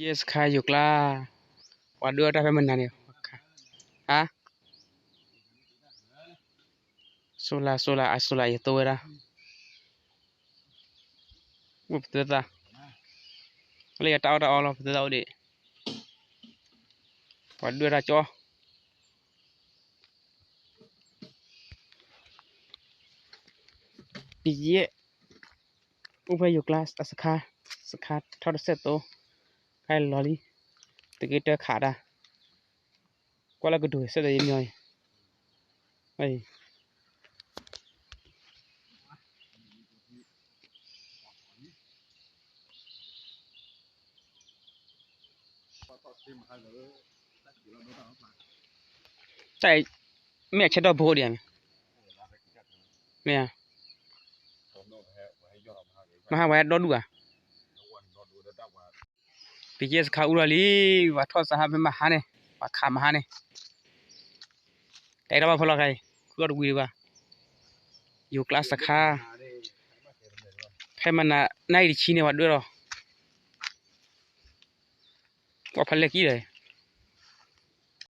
ယဲၢ်စခါယိၤကျါ, ပှၤဒွဲၣ်အီၣ်တၢ်ဖဲမနၤန့ၣ်, ဟါ, စိလါ စိလါ အစိလါ ယသိဝဲဒၣ်, အိၣ်ပသၢသး, လၢယတၢ်အီၣ်တၢ်အီလီၤ ပသၢသးအိၣ်ဒံး, ပှၤဒွဲၣ်တၢ်ကၠီ ပယဲၢ်, အိၣ်ဖဲယိၤကျါအစခါ, စခါထီၣ်တစဲးသိ, ခါလီၤလံ, သုးက့တၢခးတၢ်, ကွၢ်လၢကဒိၣ်စဲးသိယမီၤအံၤ, တၢ်အံၤ မ့ၢ်အဆဲးဒီဘိဒံးဧါ, မ့ၢ်ဧါ, မဟါဝဲဒီဒူၣ်ဧါ, ပယဲၢ်စခါအူလီၤလံ, ပှၤထီၣ်စဟါဖဲမဟါန့ၣ်, ပှၤခးမဟါန့ၣ်, တၢ်အဲၣ်တၢ်ဘၣ်ဖီလာ်ခဲအံၤ, ဃုအီၣ်တဝံၤဒံးဘၣ်, ယိၤကျါစခါ, ဖဲမနၤနၣ်ရံၣ်တဆံန့ၣ် ပှၤဒွဲၣ်လီၤ, ကွၢ်ဖးလဲၢ်ကံၢ်ဒီး